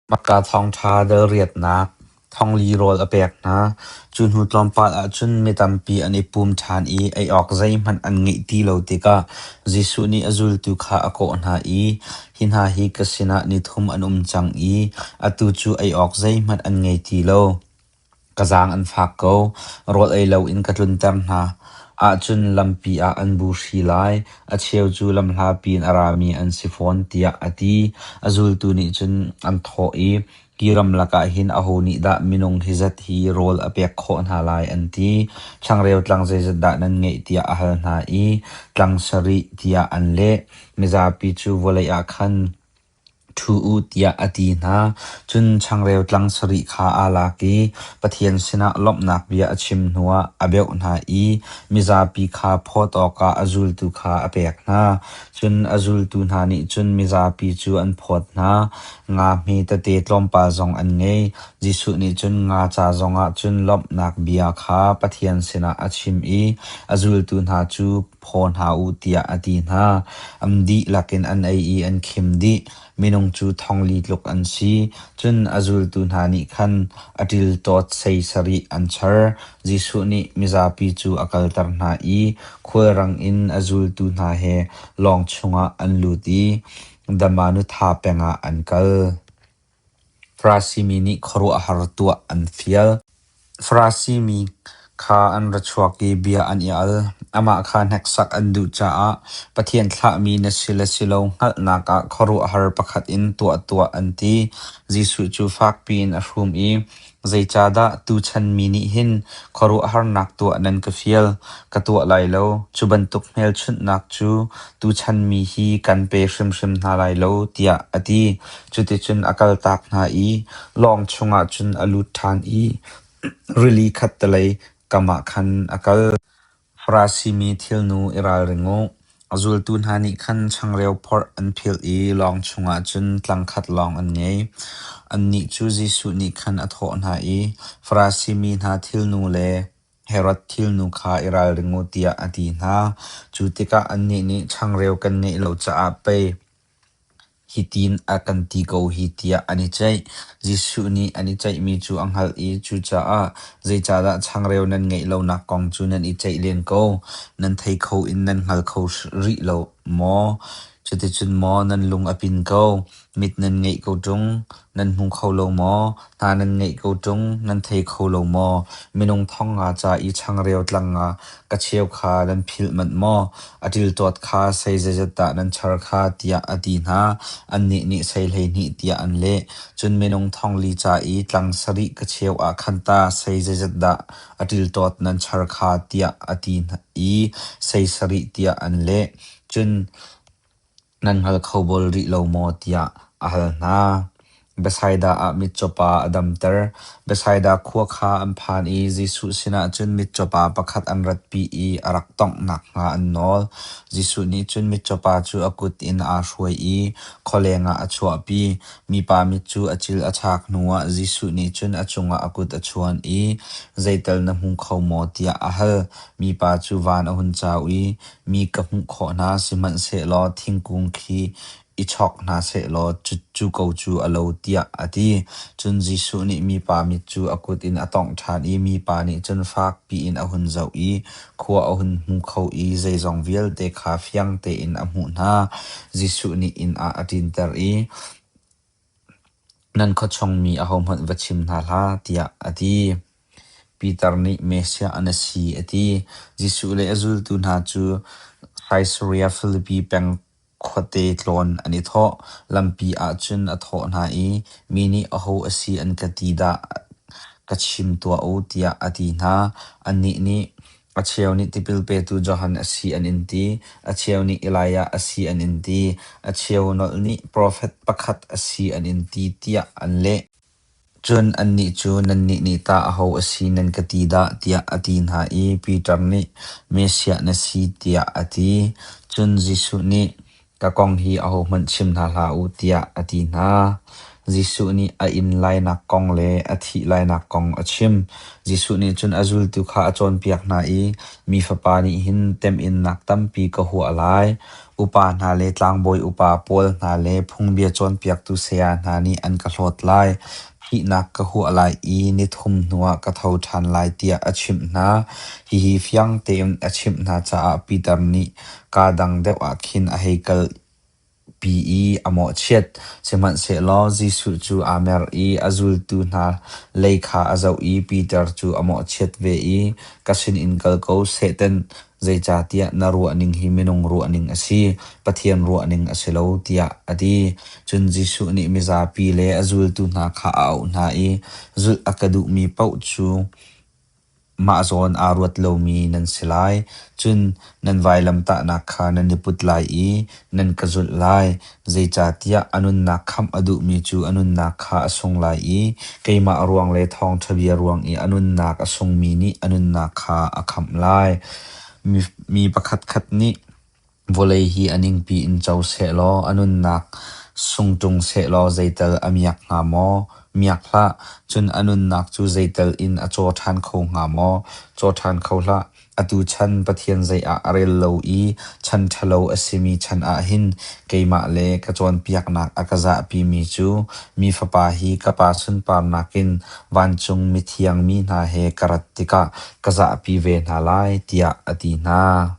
Makka thawngṭha dal riatnak thongli rawl a pek hna. Cu hnu tlawmpal ah cun mi tampi an i pum ṭhan i ei awk zeihmanh an ngeih ti lo tikah Jesuh nih a zultu kha a kawh hna i, “Hi hna hi ka sinah nithum an um cang i atu cu ei awk zeihmanh an ngei ti lo. Ka zaang an fak ko. Rawl ei loin ka tlunter hna ahcun lampi ah an buhri lai. A cheu cu lamhlapi in a rami an si fawn,” tiah a ti. A zultu nih cun an thawh i, “Hi ramlak ah hin aho nih dah minung hi zat hi rawl a pek khawh hna lai?” an ti. “Changreu tlang zeizat dah nan ngeih?” tiah a hal hna i, “Tlang sarih,” tiah an leh. Mizapi cu vawlei ah khan ṭhu u tiah a ti hna. Cun changreu tlang sarih kha aa lak i Pathian sinah lawmhnak bia a chim hnuah a beuh hna i mizapi kha phawt awkah a zultu kha a pek hna. Cun a zultu hna nih cun mizapi cu an phawt hna. Nga hme tete tlawmpal zong an ngei. Jesuh nih cun nga ca zongah cun lawmhnak bia kha Pathian sinah a chim i a zultu hna cu phaw hna u tiah a ti hna. An dihlak in an ei i an khim dih. Minung cu thongli tluk an si. Cun a zultu hna nih khan a ṭilṭawt sei sarih an char. Jesuh nih mizapi cu a kalter hna i khulrang in a zultu hna he lawng chungah an lut i Damanutha peng ah an kal. Farasi mi nih khuaruahhar tuah an fial. Farasi mi kha an ra chuak i bia an i al. Amah kha hneksak an duh caah Pathian thlahmi na si le si lo hngalhnak ah khuaruahhar pakhat in tuah tuah an ti. Jesuh cu fakpi in a hrum i, “Zeicahdah tuchan mi nih hin khuaruahharnak tuah nan ka fial? Ka tuah lai lo. Cu bantuk hmelchunhnak cu tuchan mi hi kan pe hrimhrim hna lai lo,” tiah a ti. Cuticun a kaltak hna i lawng chungah cun a lut ṭhan i rili khattelei kam ah khan a kal. Farasi mi thilnu i ralring u. A zultu hna nih khan changreu phorh an philh i lawng chungah cun tlangkhat lawng an ngei. Annih cu Jesuh nih khan a thawh hna i, Farasi mi hna thilnu le Herod thilnu kha i ralring u, tiah a ti hna. Cu tikah annih nih changreu kan ngeih lo caah pei hitin a kan ti ko hi tiah an i ceih. Jesuh nih an i ceihmi cu a hngalh i cucaah zeicahdah changreu nan ngeih lonak kong cu nan i ceih len ko? Nan thei kho in nan hngal kho rih lo maw? Cuticun maw nan lung a pin ko? Mit nan ngeih ko ṭung, nan hmu kho lo maw? Hna nan ngeih ko ṭung, nan thei kho lo maw? Minung thong nga ca i changreu tlang nga ka cheu kha nan philh manh maw? A ṭilṭawt kha sei zeizat dah nan char kha tiah a ti hna. Annih nih sei 12 tiah an leh. Cun minung thong li ca i tlang sarih ka cheu ah khan ta sei zeizat dah a ṭilṭawt nan char kha tiah a ti i sei sarih tiah an leh. Cun nan hngal kho bal rih lo maw tiah a hal hna. Bethsaida ah mitcaw pa a damter. Bethsaida khua kha an phan i Jesuh sinah cun mitcaw pa pakhat an ratpi i a rak tongh nakhnga an nawl. Jesuh nih cun mitcaw pa cu a kut in aa hruai i khualeng ah a chuahpi. Mipa mit cu a cil a chak hnuah Jesuh nih cun a cungah a kut a chuan i, “Zeital na hmu kho maw?” tiah a hal. Mipa cu van a hun cau i, “Mi ka hmuh khawh hna, sihmanhsehlaw thingkung khi i chawk hna sehlaw cu ko cu a lo,” tiah a ti. Cun Jesuh nih mipa mit cu a kut in a tawngh ṭhan i mipa nih cun fak piin a hun zoh i khua a hun hmu kho i zeizong vialte kha fiang tein a hmuh hna. Jesuh nih inn ah a ṭinter i, “Nan khuachung mi ahohmanh va chim hna hlah,” tiah a ti. Peter nih Messiah na si a ti. Jesuh le a zultu hna cu Sisaria Filipi peng khuate tlawn an i thawh. Lampi ah cun a thawh hna i, “Mi nih aho a si an ka ti dah ka chim tuah u,” tiah a ti hna. Annih nih, “A cheu nih tipil petu Johan a si an in ti, a cheu nih Elijah a si an in ti, a cheu nolh nih profet pakhat a si an in ti,” tiah an leh. Cun annih cu, “Nannih nih tah aho a si nan ka ti dah?” tiah a ti hna i Peter nih, “Messiah na si,” tiah a ti. Cun Jesuh nih, “Ka kong hi ahohmanh chim hna hlah u,” tiah a ti hna. Jesuh nih a inn lainak kong le a thih lainak kong a chim. Jesuh nih cun a zultu kha a cawnpiak hna i, “Mi Fapa nih hin temhinnak tampi ka huah lai. Upa hna le tlangbawi upa pawl hna le phungbia cawnpiaktu saya hna nih an ka hlawt lai. Thihnak ka huah lai i nithum hnuah ka tho ṭhan lai,” tiah a chimh hna. Hihi fiang tein a chimh hna caah Peter nih kaa dang deuh ah khin a hei kalpi i a mawhchiat. Sihmanhsehlaw Jesuh cu aa mer i a zultu hna lei kha a zoh i Peter cu a mawhchiat ve i, “Ka sinin kal ko, Satan! Zeicahtiah na ruahning hi minung ruahning a si, Pathian ruahning a si lo,” tiah a ti. Cun Jesuh nih mizapi le a zultu hna kha a auh hna i, “Zulh a ka duhmi paoh cu mah zawn aa ruat lomi nan si lai. Cun nan vailamtahnak kha nan i put lai i nan ka zulh lai. Zeicahtiah a nunnak khamh a duhmi cu a nunnak kha a sung lai i keimah ruang le thawngṭha bia ruang i a nunnak a sungmi nih a nunnak kha a khamh lai. Mi pakhatkhat nih vawlei hi a ningpi in co sehlaw a nunnak sung ṭung sehlaw zeital a miak hnga maw? Miak hlah! Cun a nunnak cu zeital in a caw ṭhan kho hnga maw? Caw ṭhan kho hlah! Atu chan Pathian zei ah a rel lo i chan ṭhalo a simi chan ah hin keimah le ka cawnpiaknak a ka zahpimi cu Mi Fapa hi ka Pa sunparnak in vancung mithiang mi hna he ka rat tikah ka zahpi ve hna lai, tiah a ti hna.